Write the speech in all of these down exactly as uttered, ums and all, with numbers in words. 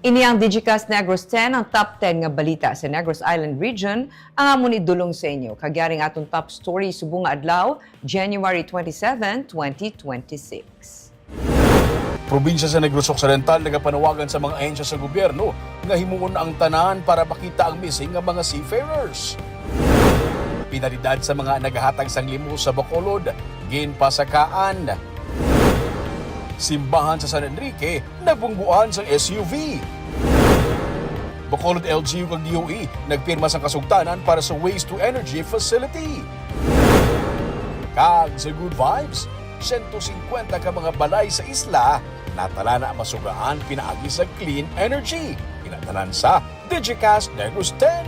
Ini ang Digicast Negros ten, ang top ten nga balita sa Negros Island Region, ang amon idulong sa inyo. Kag yari ang aton top story subong nga adlaw, January twenty-seven, twenty twenty-six. Probinsya sa Negros Occidental nagapanawagan sa mga ahensya sa gobyerno nga himuon ang tanan para makita ang missing nga mga seafarers. Pinalidad sa mga nagahatag sang limos sa Bacolod, ginpasakaan. Simbahan sa San Enrique, nabungguan sang S U V. Bacolod L G U kag D O E nagpirma sang kasugtanan para sa waste to energy facility. Kag sa Good Vibes, siyento singkwenta ka mga balay sa isla natalana masugaan pinaagi sa clean energy. Kinatanan sa Digicast Negros ten.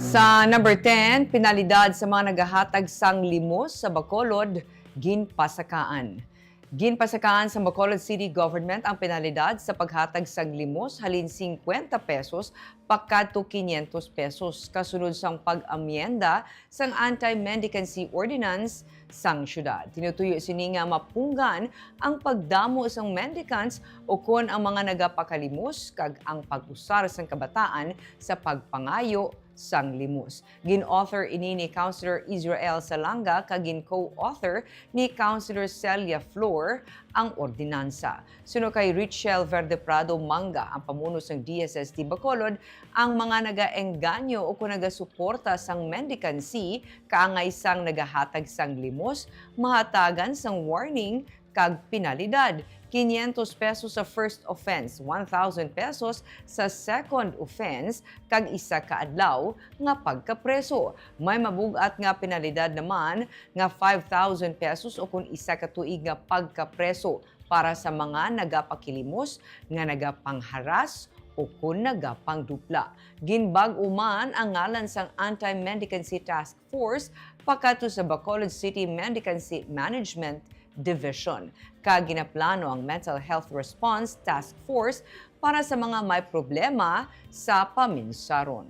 Sa number ten, pinalidad sa mga nagahatag sang limos sa Bacolod, ginpasakaan. Ginpasakaan sa Bacolod City Government ang penalidad sa paghatag sang limos halin singkwenta pesos pakadto quinientos pesos, kasunod sang pag-amyenda sang Anti-Mendicancy Ordinance sang syudad. Tinutuyo sini nga mapunggan ang pagdamo sang mendicants ukon ang mga nagapakalimos kag ang pag-usar sang kabataan sa pagpangayo sang limos. Gin-author ini ni Councilor Israel Salanga kag gin-co-author ni Councilor Celia Flor ang ordinansa. Suno kay Richelle Verde Prado Manga, ang pamuno sang D S S T Bacolod, ang mga nagaengganyo o kon nagasuporta sang mendicancy kaangay sang nagahatag sang limos, mahatagan sang warning kag penalidad, quinientos pesos sa first offense, one thousand pesos sa second offense, kag isa ka adlaw nga pagkapreso. May mabug-at nga penalidad naman nga five thousand pesos o kon isa ka tuig nga pagkapreso para sa mga nagapakilimos nga nagapangharas o kon nagapangdupla. Ginbag-o man ang ngalan sang Anti-Mendicancy Task Force pakadto sa Bacolod City Mendicancy Management Division, kag ginaplano ang Mental Health Response Task Force para sa mga may problema sa paminsaron.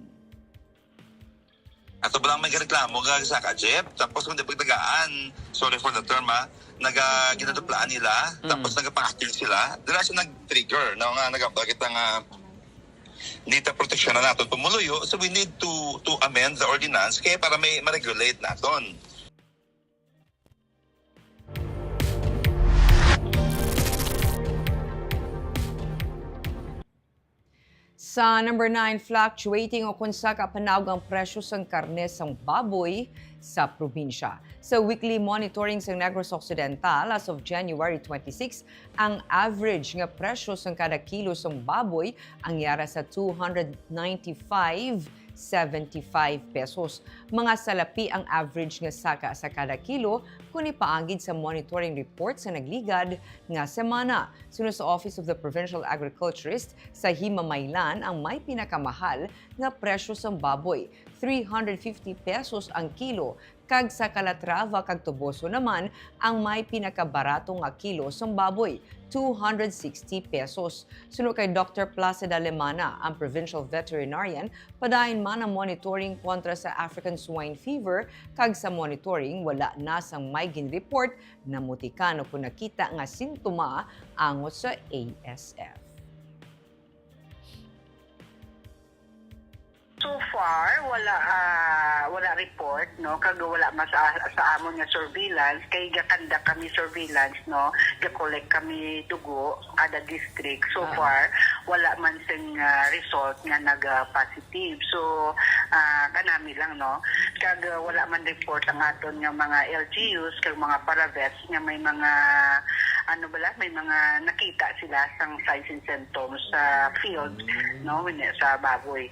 Ato ba lang may reklamo nga sa ka, Jeff? Tapos kung di pagtagaan, sorry for the term, ah, naga-, ginaduplaan nila, Mm. tapos nagapang-acting sila, dira siya nag-trigger, no, nga nagapakita nga data protection na naton pumuluyo, so we need to, to amend the ordinance kaya para may ma-regulate naton. Sa number nine, fluctuating o kon sa kapanawg ang presyo sang karne sang baboy sa probinsya. Sa weekly monitoring sa Negros Occidental, as of January twenty-six, ang average nga presyo sang kada kilo sang baboy ang yara sa two hundred ninety-five seventy-five pesos. Mga salapi ang average nga saka sa kada kilo kon ipaagid sa monitoring report sa nagligad nga semana. Suno sa Office of the Provincial Agriculturist, sa Himamaylan ang may pinakamahal nga presyo sang baboy, three hundred fifty pesos ang kilo, kag sa Calatrava kag Toboso naman ang may pinakabarato nga kilo sang baboy, two hundred sixty pesos. Suno kay Doctor Placida Lemana, ang provincial veterinarian, padayon man ang monitoring kontra sa African swine fever, kag sa monitoring wala na sang may ginreport namutikan o kon nakita nga sintoma angot sa A S F. So far, wala, ah, wala report, no, kag wala man sa, sa amon nga surveillance, kay ga-conduct kami surveillance, no, ga-collect kami dugo kada district. So Ah. far, wala man sing, ah, result nga naga-positive. So, ah, kanami lang, no, kag, ah, wala man report ang aton nga mga L G Us kag mga paravets nga may mga, ano bala, may mga nakita sila sang signs and symptoms sa field, Mm. no, when, sa baboy.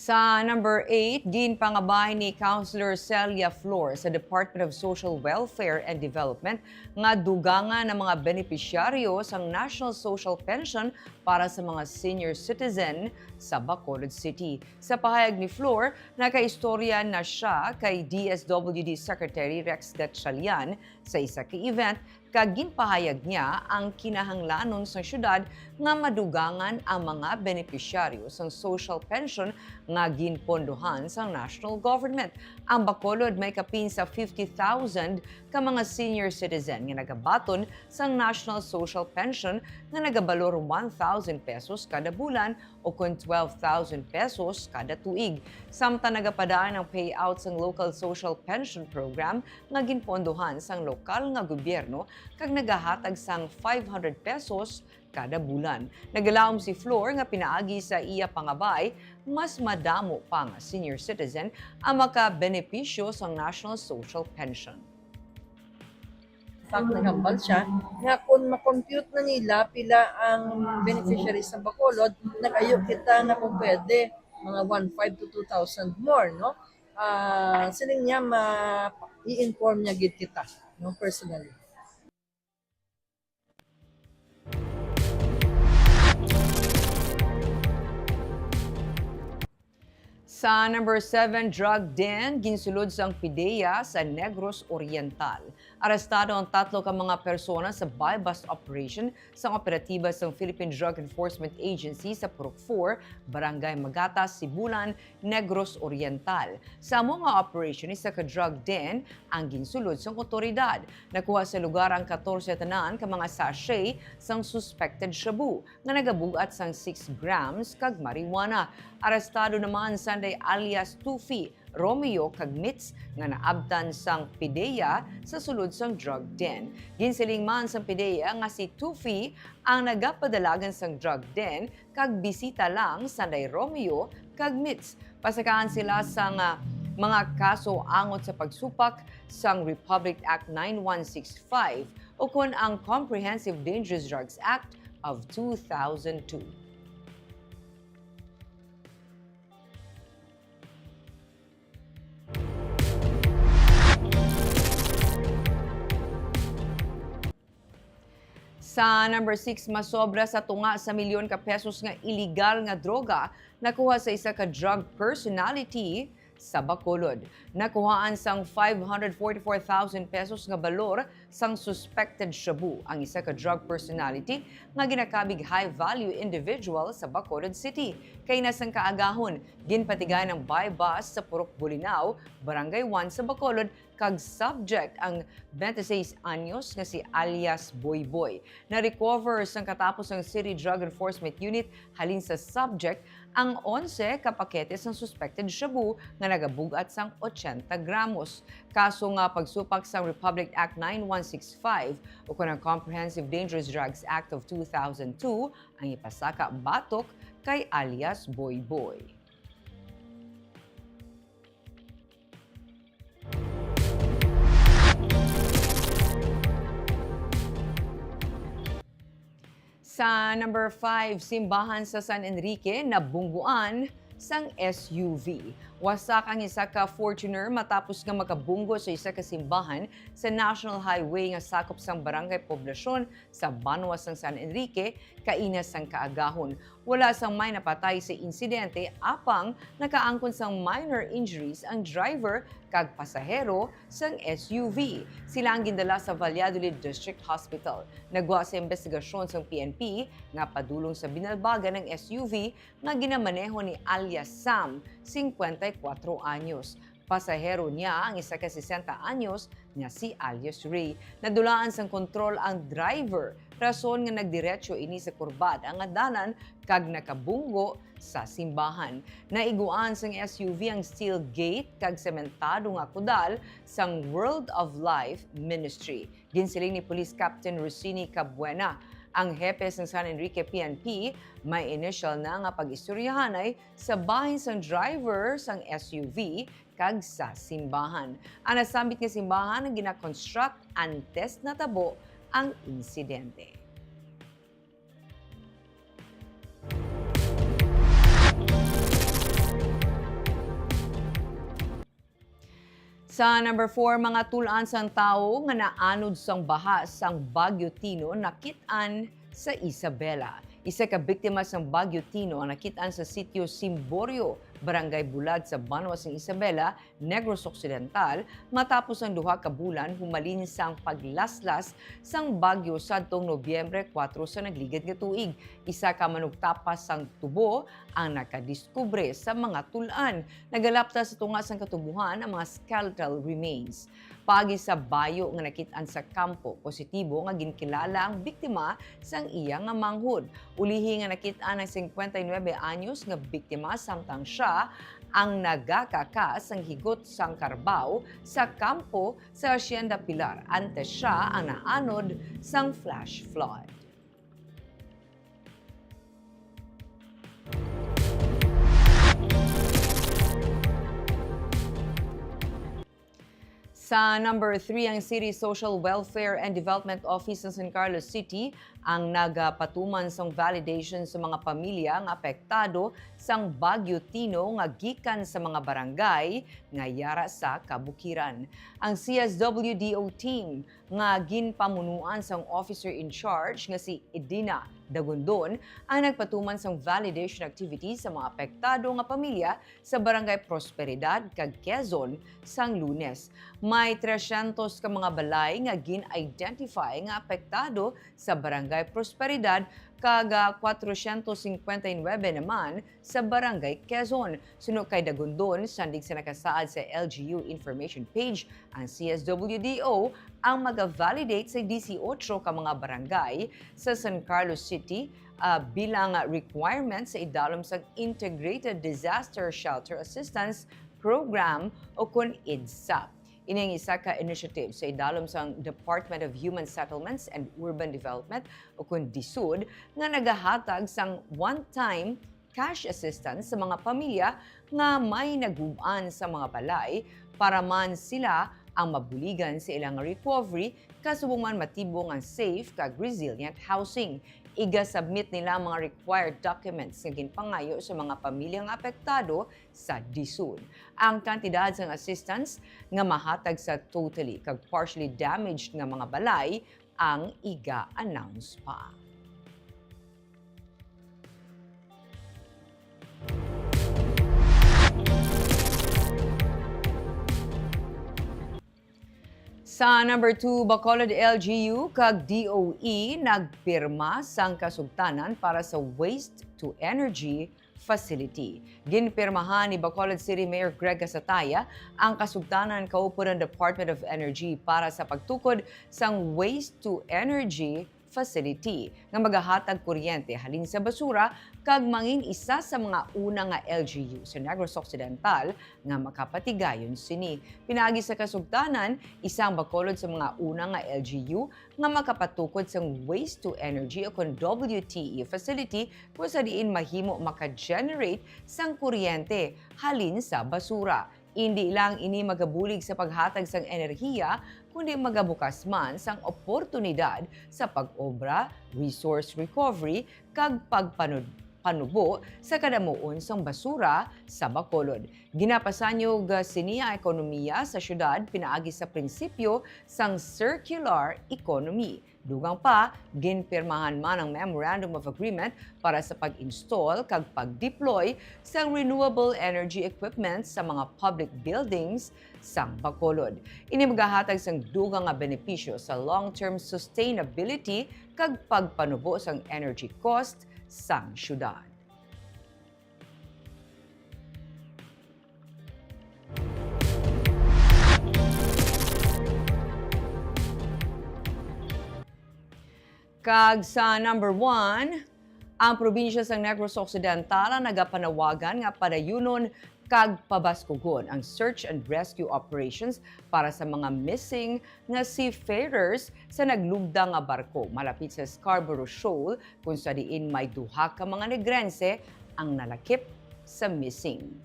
Sa number eight, ginpangabay ni Councilor Celia Flor sa Department of Social Welfare and Development nga dugangan ang mga benepisyaryo sang National Social Pension para sa mga senior citizen sa Bacolod City. Sa pahayag ni Flor, nakaistorya na siya kay D S W D Secretary Rex Gatchalian sa isa ka event kag ginpahayag niya ang kinahanglanon sang siyudad nga madugangan ang mga benepisyaryo sang social pension nga ginpondohan sang national government. Ang Bacolod may kapin sa fifty thousand ka mga senior citizen nga nagabaton sang national social pension nga nagabalor one thousand pesos kada bulan o kon twelve thousand pesos kada tuig. Samtang nagapadaan ang payout sang local social pension program nga ginpondohan sang lokal nga gobyerno kag nagahatag sang five hundred pesos kada bulan. Nagalaom si Flor nga pinaagi sa iya pangabay, mas madamo pa nga senior citizen ang makabenepisyo sang National Social Pension. Fact, naghambal siya nga kung ma-compute na nila pila ang beneficiaries sa Bacolod, nag-ayo kita nga kung pwede, mga one five to two thousand more, no? Ah, siling niya, ma-i-inform niya gid kita, no, personally. Sa number seven, drug den ginsulod sang PDEA sa Negros Oriental. Arestado ang tatlo ka mga persona sa buy-bust operation sang operatiba sang Philippine Drug Enforcement Agency sa Purok four, Barangay Magatas, Sibulan, Negros Oriental. Sa amo nga operation, isa ka drug den ang ginsulod sang otoridad. Nakuha sa lugar ang katorse tanan ka mga sachet sang suspected shabu nga nagabug-at sang six grams kag marijuana. Arestado naman sanday alias Tufi, Romeo kag Mitz nga naabtan sang PDEA sa sulod sang drug den. Ginsiling man sang PDEA nga si Tufi ang nagapadalagan sang drug den kag bisita lang sanday Romeo kag Mitz. Pasakaan sila sang, ah, mga kaso angot sa pagsupak sang Republic Act nine one six five ukon ang Comprehensive Dangerous Drugs Act of two thousand two. Sa number six, masobra sa tunga sa milyon ka pesos nga iligal nga droga nakuha sa isa ka drug personality sa Bacolod. Nakuhaan sang five hundred forty-four thousand pesos nga balor sang suspected shabu ang isa ka drug personality nga ginakabig high-value individual sa Bacolod City. Kaina sang kaagahon, ginpatigayan ang buy-bust sa Purok Bolinao, Barangay one sa Bacolod, kag subject ang twenty-six anyos nga si alias Boy Boy. Na-recover sang katapos ang City Drug Enforcement Unit halin sa subject ang onse ka pakete sang suspected shabu nga nagabug-at sang ochenta gramos. Kaso nga pagsupak sang Republic Act nine one six five ukon ang Comprehensive Dangerous Drugs Act of two thousand two ang ipasaka batok kay alias Boy Boy. Sa number five, simbahan sa San Enrique nabungguan sang S U V. Wasak ang isa ka Fortuner matapos nga makabunggo sa isa ka simbahan sa National Highway nga sakop sang Barangay Poblacion sa banwa sang San Enrique kaina sang kaagahon. Wala sang may napatay sa insidente, apang nakaangkon sang minor injuries ang driver kag pasahero sang S U V. Sila ang gindala sa Valladolid District Hospital. Nagwa sa imbestigasyon sang P N P nga padulong sa binalbagan ang S U V nga ginamaneho ni alias Sam, singkwenta y kuwatro anyos. Pasahero niya ang isa ka sesenta anyos nga si alias Ray. Nadulaan sang kontrol ang driver, rason nga nagdiretso ini sa kurbada nga dalan kag nakabunggo sa simbahan. Naiguan sang S U V ang steel gate kag sementado nga kudal sang World of Life Ministry. Ginsiling ni Police Captain Rosini Cabuena, ang hepe sang San Enrique P N P, may inisyal na nga pag-istoryahanay sa bahin sang driver sang S U V kag sa simbahan. Ang nasambit nga simbahan ang gina-construct antes natabo ang insidente. Sa number four, mga tul-an sang tawo nga naanod sang baha sang Bagyo Tino nakit-an sa Isabela. Isa ka biktima sang Bagyo Tino ang nakit-an sa sitio Simborio, Barangay Bulad sa banwa sang Isabela, Negros Occidental, matapos ang duha ka bulan humalin sang paglaslas sang bagyo sadtong Nobyembre kuwatro sa nagligad nga tuig. Isa ka manugtapa sang tubo ang nakadiskubre sa mga tul-an. Nagalapta sa tunga sang katubohan ang mga skeletal remains. Paagi sa bayo nga nakit-an sa kampo, positibo nga ginkilala ang biktima sang iya nga manghod. Ulihi nga nakit-an ang singkwenta y nuebe anyos nga biktima, samtang sia ang nagakaka sang higot sang karbao sa kampo sa Hacienda Pilar, antes sia ang naanod sang flash flood. Sa number three, ang City Social Welfare and Development Office sa San Carlos City ang nagapatuman sang validation sa mga pamilya nga apektado sang Bagyo Tino nga gikan sa mga barangay nga yara sa kabukiran. Ang C S W D O team nga ginpamunuan sang officer in charge nga si Edina Dagundon ang nagpatuman sang validation activity sa mga apektado nga pamilya sa Barangay Prosperidad kag Quezon sang Lunes. May trescientos ka mga balay nga gin-identify nga apektado sa Barangay Prosperidad kag, ah, kwatrocientos cincuenta y nuebe naman sa Barangay Quezon. Suno kay Dagundon, sandig sa nakasaad sa L G U information page, ang C S W D O ang maga-validate sa disiotso ka mga barangay sa San Carlos City, ah, bilang requirement sa idalom sang Integrated Disaster Shelter Assistance Program o kon IDSAP. Ini ang isa ka initiative sa idalom sang Department of Human Settlements and Urban Development o kon DHSUD nga nagahatag sang one-time cash assistance sa mga pamilya nga may nagub-an sa mga balay para man sila ang mabuligan sa ilang recovery, kasubong man matibong ang safe kag resilient housing. Iga-submit nila ang mga required documents nga ginpangayo sa mga pamilya nga apektado sa DHSUD. Ang kantidad sang assistance nga mahatag sa totally kag partially damaged nga mga balay ang iga-announce pa. Sa number two, Bacolod L G U kag D O E nagpirma sang kasugtanan para sa waste to energy facility. Ginpirmahan ni Bacolod City Mayor Greg Gasataya ang kasugtanan kaupo ng Department of Energy para sa pagtukod sang waste to energy facility nga magahatag kuryente halin sa basura kag mangin isa sa mga una nga L G U sa Negros Occidental nga makapatigayon sini. Pinaagi sa kasugtanan, isa ang Bacolod sa mga una nga L G U nga makapatukod sang waste to energy o kon W T E facility, kung sa diin mahimo maka-generate sang kuryente halin sa basura. Indi lang ini magabulig sa paghatag sang enerhiya, kundi magabukas man sang oportunidad sa pag-obra, resource recovery, kag pagpanud-, panubo sa kadamuon sang basura sa Bacolod. Ginapasanyog sini ang ekonomiya sa siyudad pinaagi sa prinsipyo sang circular economy. Dugang pa, ginpirmahan man ang Memorandum of Agreement para sa pag-install kag pag-deploy sang renewable energy equipment sa mga public buildings sang Bacolod. Ini magahatag sang dugang nga benepisyo sa long-term sustainability kag pagpanubo sang energy cost sang siyudad. Kag sa number one, ang probinsya sang Negros Occidental ang nagapanawagan nga padayunon kag pabaskugon ang search and rescue operations para sa mga missing nga seafarers sa naglugda nga barko malapit sa Scarborough Shoal, kung sa diin may duha ka mga Negrense ang nalakip sa missing.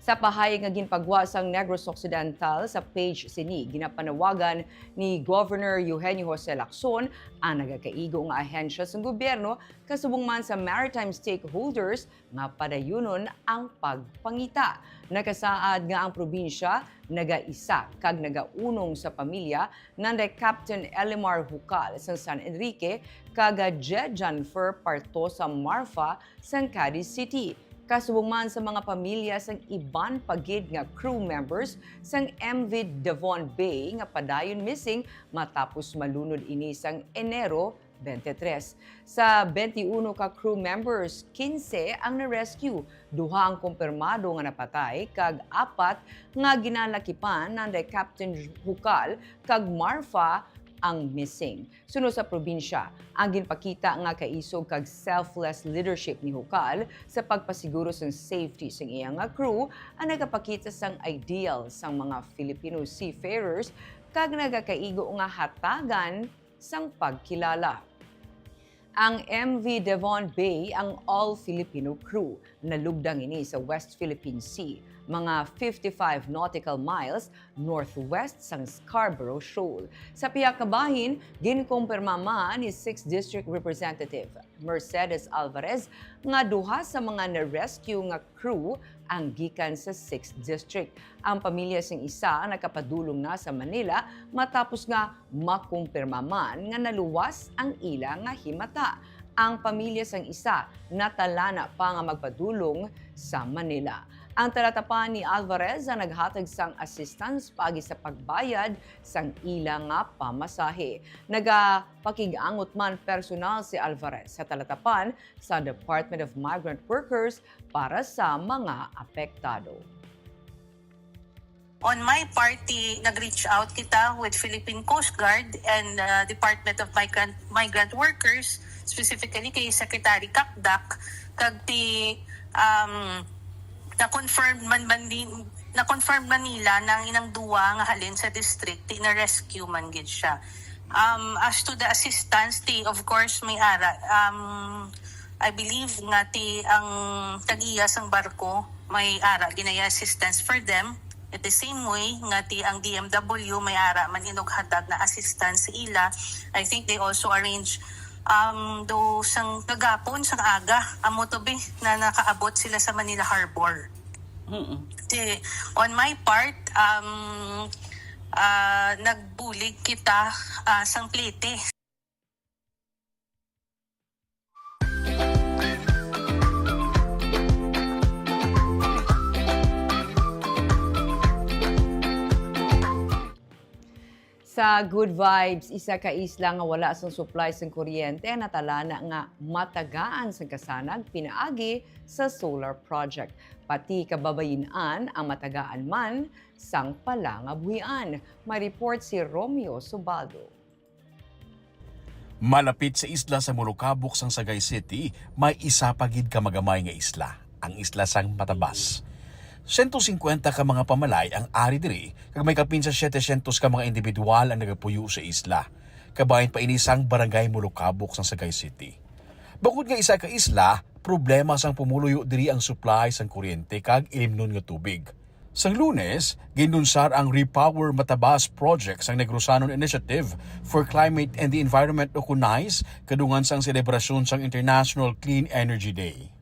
Sa pahayag nga ginpagwa sang Negros Occidental sa page sini, ginapanawagan ni Governor Eugenio Jose Lacson ang nagakaigo nga ahensya sang gobyerno kasubong man sa maritime stakeholders nga padayunon ang pagpangita. Nakasaad nga ang probinsya nagaisa kag nagaunong sa pamilya nanday Captain Elimar Hucal sang San Enrique kag Jejanfer Partosa Marfa sang Cadiz City. Kasubong man sa mga pamilya sang iban pa gid nga crew members sang M V Devon Bay nga padayon missing matapos malunod ini sang Enero twenty-three. Sa twenty-one ka crew members, quince ang na-rescue, duha ang kumpirmado nga napatay, kag apat nga ginalakipan nanday Captain Hukal kag Marfa ang missing. Suno sa probinsya, ang ginpakita nga kaisog kag selfless leadership ni Hukal sa pagpasiguro sang safety sang iya nga crew ang nagapakita sang ideal sang mga Filipino seafarers kag nagakaigo nga hatagan sang pagkilala. Ang M V Devon Bay ang all-Filipino crew. Nalugdang ini sa West Philippine Sea, mga fifty-five nautical miles northwest sang Scarborough Shoal. Sa pihak nga bahin, ginkumpirma man ni Sixth District Representative Mercedes Alvarez nga duha sa mga na-rescue nga crew ang gikan sa Sixth District. Ang pamilya sing isa nakapadulong na sa Manila matapos nga makumpirma man nga naluwas ang ila nga himata. Ang pamilya sang isa natalana pa nga magpadulong sa Manila. Ang talatapan ni Alvarez ang naghatag sang assistance paagi sa pagbayad sang ila nga pamasahe. Nagapakig-angot man personal si Alvarez sa talatapan sa Department of Migrant Workers para sa mga apektado. On my part, ti, nag-reach out kita with Philippine Coast Guard and, uh, Department of Migrant, Migrant Workers, specifically kay Secretary Cacdac, kag ti, um, na-confirm man, man ni-, na-confirm man nila nang inang duwa nga halin sa district, ti na-rescue man gid siya. Um, as to the assistance, ti, of course, may ara. Um, I believe nga ti ang tag-iya sang barko may ara ginaya assistance for them. At the same way nga ti ang D M W may ara man inughatag na assistance sa ila. I think they also arrange, um, do sang kagapon, sang aga, amo to bi, na nakaabot sila sa Manila Harbor. Mm-mm. Ti, on my part, um, ah, nagbulig kita, ah, sang plete. Sa Good Vibes, isa ka isla nga wala sang supply sang kuryente natalana nga matagaan sang kasanag pinaagi sa solar project. Pati kababayin-an ang matagaan man sang palangabuhian. May report si Romeo Subaldo. Malapit sa isla sa Molokabok sang Sagay City, may isa pa gid ka magamay nga isla, ang isla sang Matabas. Siyento singkwenta ka mga pamalay ang ari diri, kag may kapin sa setecientos ka mga individual ang nagapuyo sa isla. Kabahin pa ini sang Barangay Molokabok sang Sagay City. Bukod nga isa ka isla, problema sang pumuluyo diri ang supply sang kuryente kag ilimnon nga tubig. Sang Lunes, ginlunsar ang Repower Matabas Project sang Negrosanon Initiative for Climate and the Environment, o kun nice, kadungan sang selebrasyon sang International Clean Energy Day.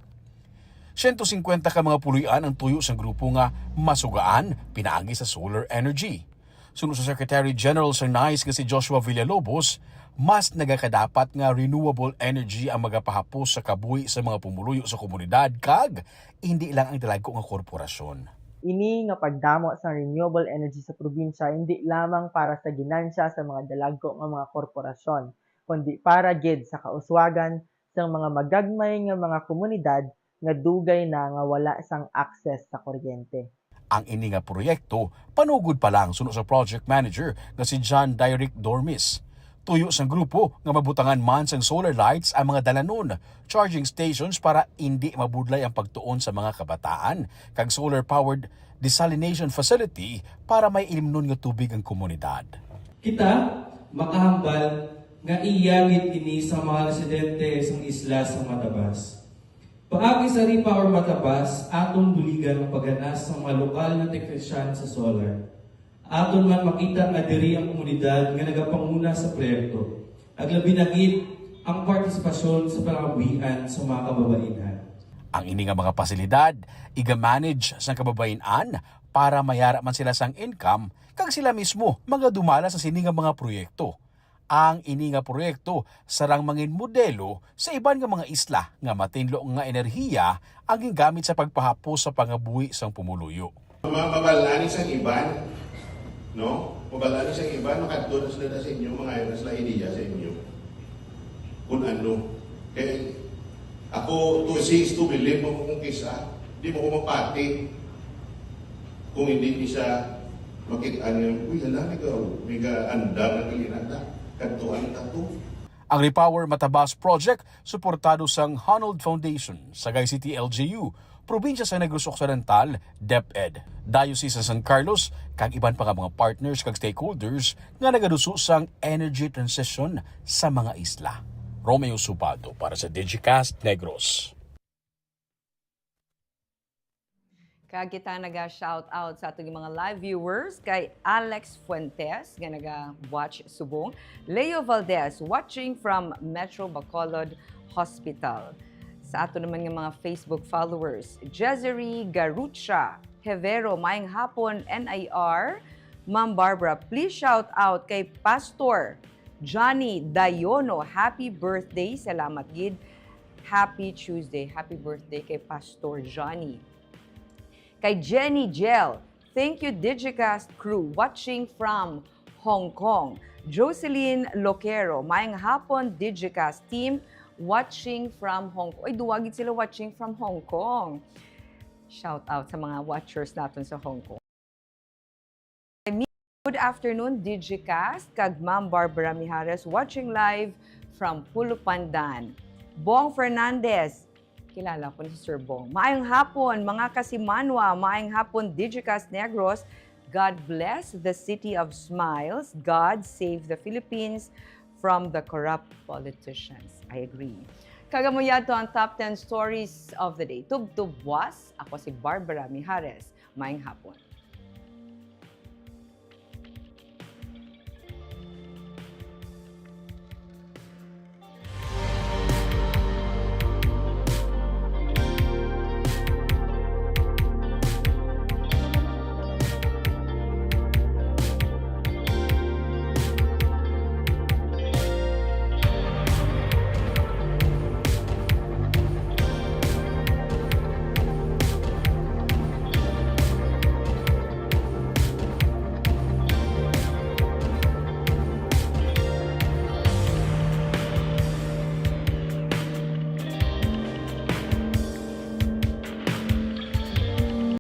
Siyento singkwenta ka mga puloy-an ang tuyo sang grupo nga masugaan pinaagi sa solar energy. Suno sa Secretary General sang nice nga si Joshua Villalobos, mas nagakadapat nga renewable energy ang magapahapos sa kabuhi sa mga pumuluyo sa komunidad kag indi lang ang dalagko nga korporasyon. Ini nga pagdamo sang renewable energy sa probinsya indi lamang para sa ginansya sa mga dalagko nga mga korporasyon, kundi para gid sa kauswagan sang mga magagmay nga mga komunidad nga dugay na nga wala sang access sa kuryente. Ang ini nga proyekto panugod pa lang, suno sa project manager nga si John Dyrick Dormis. Tuyo sang grupo nga mabutangan man sang solar lights ang mga dalanon, charging stations para indi mabudlay ang pagtuon sa mga kabataan, kag solar-powered desalination facility para may ilimnon nga tubig ang komunidad. Kita makahambal nga iya gid ini sa mga residente sang isla sa Matabas. Paagi sa Repower Matabas, aton buligan ang pagganas sang mga lokal nga teknisyan sa solar. Aton man makita nga diri ang komunidad nga nagapanguna sa proyekto, kag labi na gid ang partisipasyon sa palangabuhian sa mga kababainhan. Ang ini nga mga pasilidad, iga-manage sang kababain-an para mayara man sila sang income, kag sila mismo magadumala sa sini nga mga proyekto. Ang ini nga proyekto sarang mangin modelo sa iban nga mga isla nga matinlo nga enerhiya ang gingamit sa pagpahapos sa pangabuhi sang pumuluyo. Ma-, mabal-an ni sang iban, no? Mabal-an ni sang iban, makadto na sila na sa inyo, mangayo na sila idea sa inyo. Kung ano. Kay ako, to see is to believe, ako kung kisa, di mo ko mapati. Kung hindi ni siya makita niya, "Uy, hala, may ga-, may ga-andam na gali na ta. Kadtuan ta to." Ang Repower Matabas Project suportado sang Honnold Foundation, Sagay City L G U, Probinsya sa Negros Occidental, DepEd, Diocese sa San Carlos, kag iban pa nga mga partners kag stakeholders nga nagaduso sang energy transition sa mga isla. Romeo Subato para sa Digicast Negros. Kag kita naga-shout out sa aton mga live viewers, kay Alex Fuentes nga naga-watch subong, Leo Valdez watching from Metro Bacolod Hospital. Sa ato naman nga mga Facebook followers, Jezeri Garucha Hevero, maayong hapon, N I R. Ma'am Barbara, please shout out kay Pastor Johnny Dayono. Happy birthday. Salamat gid. Happy Tuesday. Happy birthday kay Pastor Johnny. Kay Jenny Jel, thank you, Digicast crew, watching from Hong Kong. Jocelyn Loquero, maayong hapon, Digicast team, watching from Hong Kong. Ay, duwa gid sila watching from Hong Kong. Shout out sa mga watchers naton sa Hong Kong. Good afternoon, Digicast, kag Ma'am Barbara Mijares, watching live from Pulupandan. Bong Fernandez, kilala ko ni Sir Bong. Maayong hapon, mga kasimanwa. Maayong hapon, Digicast Negros. God bless the city of smiles. God save the Philippines from the corrupt politicians. I agree. Kag amo yadto ang top ten stories of the day. Tubtob buas, ako si Barbara Mijares. Maayong hapon.